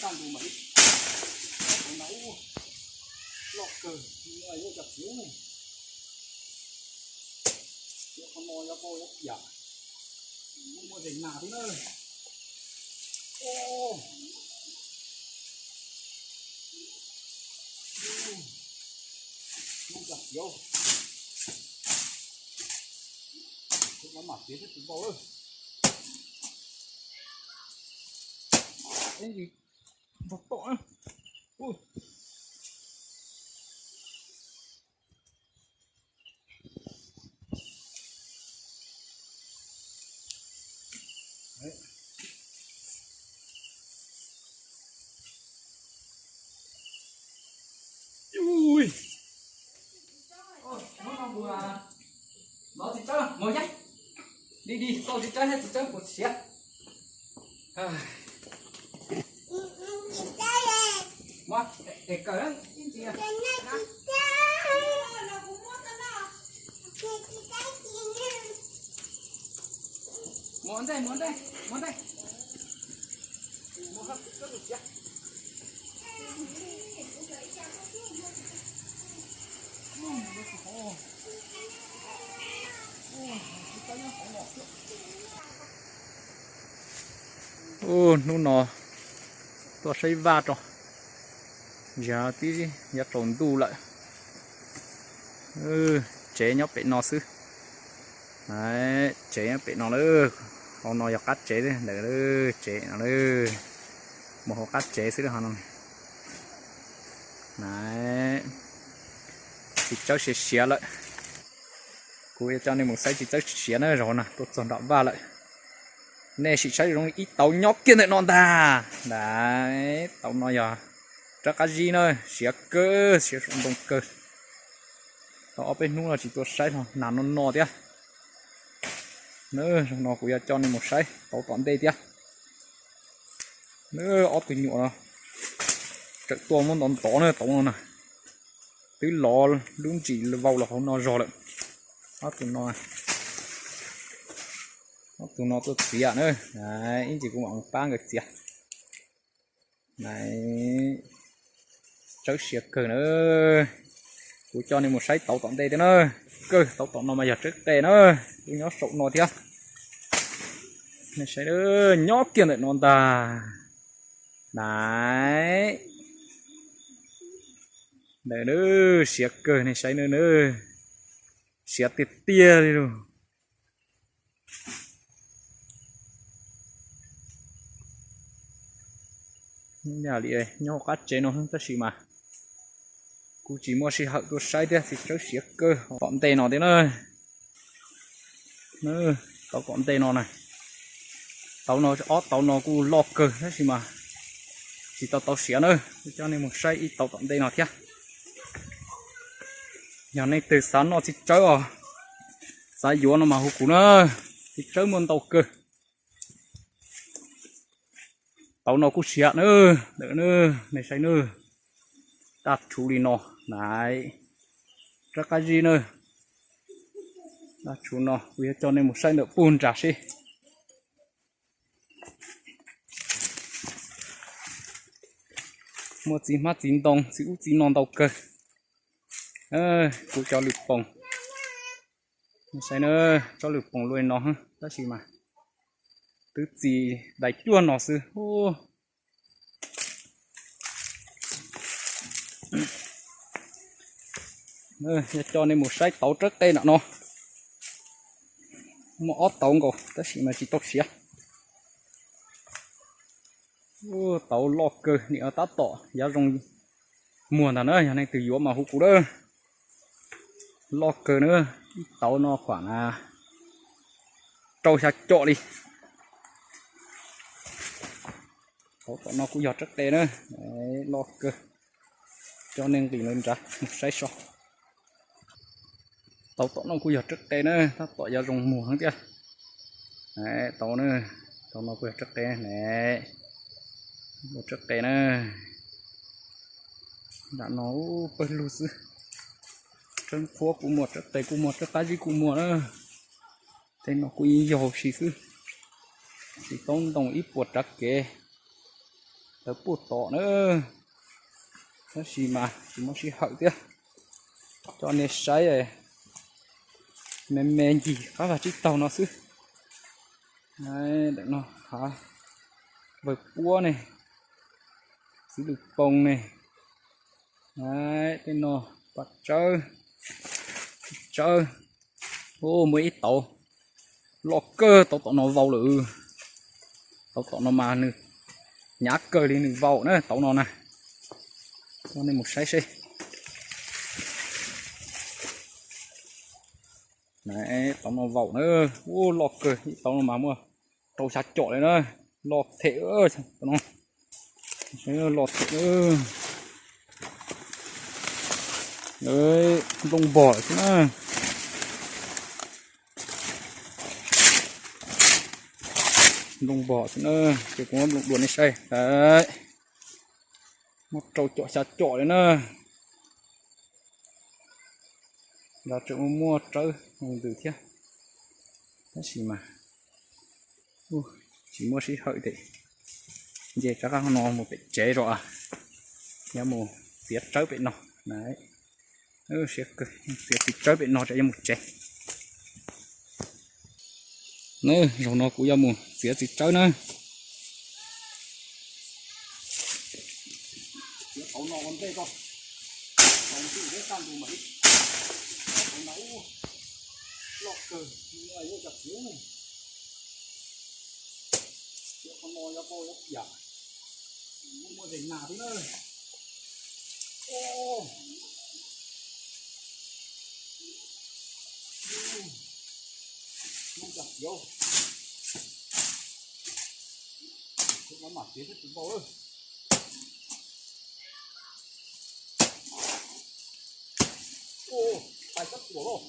Tus mas ib, tus mas ub, loj kawg, no yuav cov txiv ub. Yuav qhov no yuav pab yuav piam, muaj muaj zes nas thiab na. Ub, cov txiv, kuv mam txiav thiab tus vau lawm. Ib ntsis nrog tom na. Hnub no mus lov txiv tsawb, mus yeeb, dig dig xauj txiv tsawb thiab txiv tsawb puas siav. Mus, es kawg ib ntsis. Mus ntej, mus ntej, mus ntej. Mus hauv txiv tsawb puas siav. Ub, hnub no tuaj saib vaj rau, yog tib yav tsaus ntuj lawm. Tsev nyob pem no xwb. Tsev nyob pem no lawm. Hauv no yog qab tsev ntawm tsev no lawm. Mus hauv qab tsev xwb ho no. Txiv tsawb siav siav lawm. Kuv yuav coj nej mus saib txiv tsawb siav na, zaum no tuaj txog nram vaj lawm. Nej sim saib zoo ib tauv nyob kiag ntawm no ntag. Tauv no yog tsawb qab zib na, siav kawg, siav saum ntoo kawg. Tau ob peb hnub no tsis tuaj saib los nag no no thiab. Na, zaum no kuv yuav coj nej mus saib tauv tom ntej thiab. Na, ob tug nyuam no tseem tuaj muab ntov ntov na, tauv no na. Twb lov lub ntsis vau los hauv no zog lawm. Ob tug no, ob tug no tuaj txiav na. Ib ntsis kuv mam mus pab nkawd txiav. Tsawb siav kawg na. Kuv coj nej mus saib tauv tom ntej thiab na. Kawg tauv tom no mas yog tsawb qe na. Kuv nyob saum no thiab. Nej saib, nyob kiag ntawm no ntag. Nai, ntawm na, siav kawg, nej saib na, siav tiag tiag li lawm. Yam li nyob hauv qab tsev no tab sis mas kuv tsis muaj sij hawm tuaj saib thiab, txiv tsawb siav kawg tom ntej no thiab na. Tauv tom ntej no na, tauv no, ob tauv no kuj loj kawg tab sis mas tsis tau tau siav na. Kuv coj nej mus saib ib tauv tom ntej no thiab. Yog nej twg xav noj txiv tsawb os, xav yuav no mas hu kuv na, txiv tsawb muaj ntau kawg. Tauv no kuj siav na, ntawm na, nej saib na, daj rhuv li no na, tsawb qab zib na. Daj rhuv no kuv yuav coj nej mus saib ntawm puag nrad seb. Muaj txiv hmab txiv ntoo txiv ub txiv no ntau kawg. Kuv cov lwm poom, saib na, tsob lwm poom luaj li no tab sis mas twb txi dais cuaj no xwb. Yog coj nej mus saib tauv tsawb qe nram no, muaj ob tauv nkaus tab sis mas tsis tau siav. Tauv loj kawg, nim no tab tom yav zoo muag ntag na, yog nej twg yuav mas hu kuv lawm. Loj kawg na, ib tauv no khuam na rau xya com li. Tauv tom no kuj yog tsawb qe na, loj kawg. Coj nej nqis lawv nrad mus saib so. Tauv tom no kuj yog tsawb qe na, tab tom yav zoo muag heev thiab. Tauv, tauv no kuj yog tsawb qe ne, tsawb qe na. Nram no pawg lug xwb. Tsawb qhuab kuj muaj, tsawb qe kuj muaj, tsawb qab zib kuj muaj na. Tej no kuj ib yam si xwb. Tsis tau ntoo ib puas tsav kev. Lawv puag tom na, tab sis mas tsis muaj sij hawm thiab. Coj nej saib me me ncig qab vag tsib taug no xwb. Ntawm no hav vawg puab ne, txiv lws poo ne, tej no paj tsawb, tsawb. Muaj ib tauv loj kawg tauv tom no vau lawm. Tauv tom no mas nws hnyav kawg li nws vau na tauv no na. Coj nej mus saib seb. Tauv no vau na, ua loj kawg, ib tauv no mas muaj rau xya com li na, loj them no, loj them. Nplooj npog lawm xwb na. Nplooj npog xwb na, ces kuv muab nplooj dua nej saib. Muaj rau com xya com li na. Los tseem muaj tsawb ntws thiab, tab sis mas tsis muaj sij hawm ces nce rov qab no mus pem tsev tso, yuav mus txiav tsawb pem no. Siab kawg, txiav txiv tsawb pem no tso yuav mus tsev. Zaum no kuv yuav mus txiav txiv tsawb na. Txiav tauv no ua ntej ko, tauv ntxim thiab kaj ntug mam li. Tauv no loj kawg, yuav cov txiv. Txiav qhov no yuav vau yuav piam, muaj zes nas thiab na. Muaj cov txiv, mam txiav thiab tsis vau lawm. Pais sab tuam los.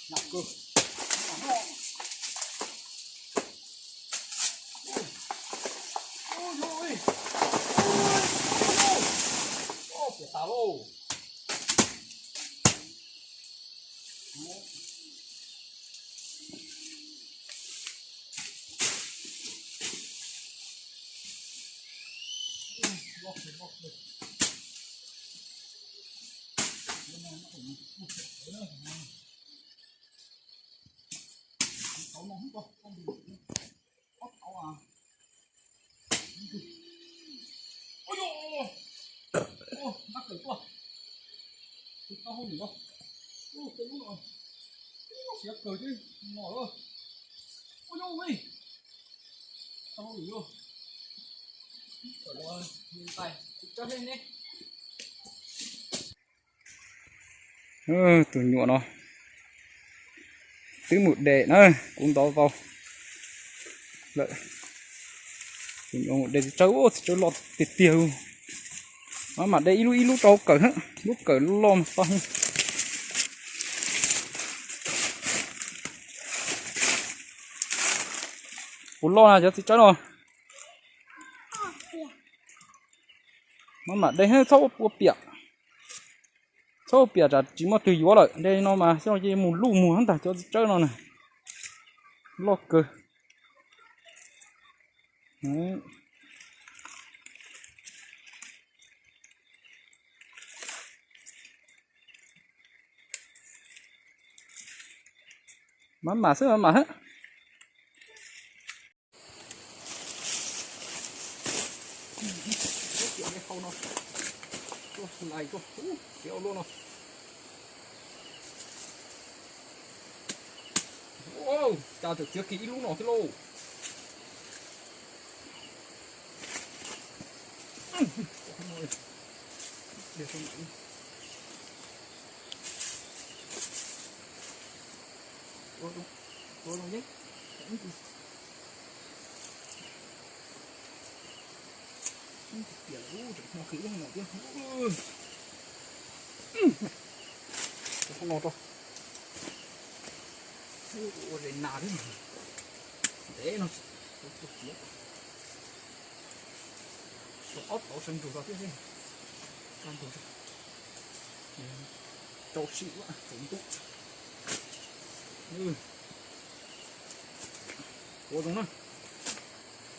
Hnyav kawg. Piam tas lauj. Ua, ntab kawm tuaj. Tus tau hauj lwm os. Ua, tej lub no. Ua, siav kawg thiab no lawm. Ua, yog li. Tau hauj lwm os. Kawm los ntais tsis tsob hleb ne. Tus nyuam no twb mus de na, kuv ntov vau lawm. Tus nyuam mus de txiv tsawb, txiv tsawb loj tiag tiag. Maj mam de ib lub ib lub rau hauv kawm, lub kawm loj mas tau. Puas loj na cov txiv tsawb no? Maj mam de, txhob ua piam. Txhob ua piam tsam tsis muaj twg yuav lawm. De no mas xyov ces mus luj muag ntag cov txiv tsawb no na. Loj kawg. Maj mam xwb, maj mam xwb. Lais tuaj, txiav ua luaj no. Cas tseem txiav kiag ib lub no thiab lauj. Tiam lawm, tseem hmo kiag ub no thiab. Ua no rau. Ua zes nas thiab. Ntev no, txiav ob tauv sawv ntsug rau thiab xwb. Kaj ntug, rau sim tsaus ntuj. Ua zoo na.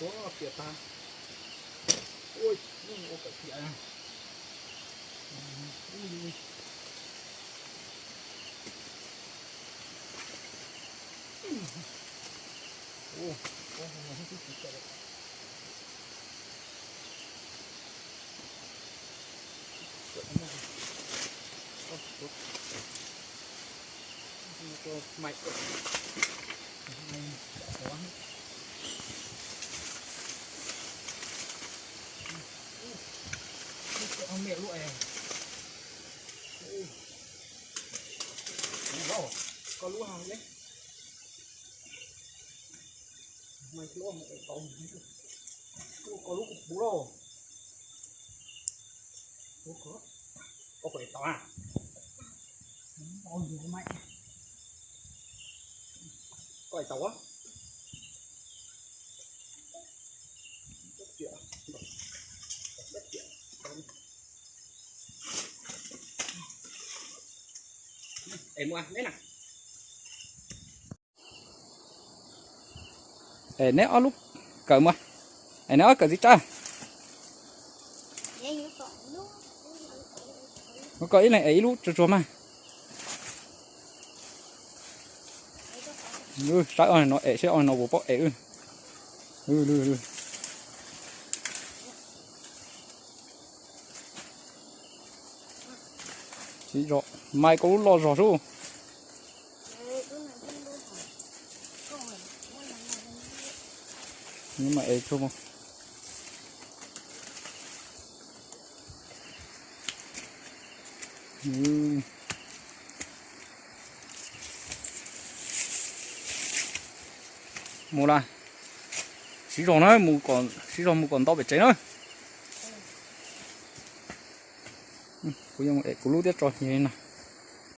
Ua tiam tag. Ua, ua kawm tiam. Koj lub hau ne. Koj lub kuv puv lauj. Koj puas tau a? Koj tau a? Es neb ob lub kawm mas, es neb ob kawm txiv tsawb. Muab koj ib leeg es ib lub tsuag tsuag mas. Saib ob no es seb ob no puas paub es. Siv zog, mais koj lub loj zog sub. Mas es tsuag mas. Mus lawm. Siv zog na, siv zog mus kom ntau pem tsev na. Kuv yuav mus es kuv lub thiab tso no.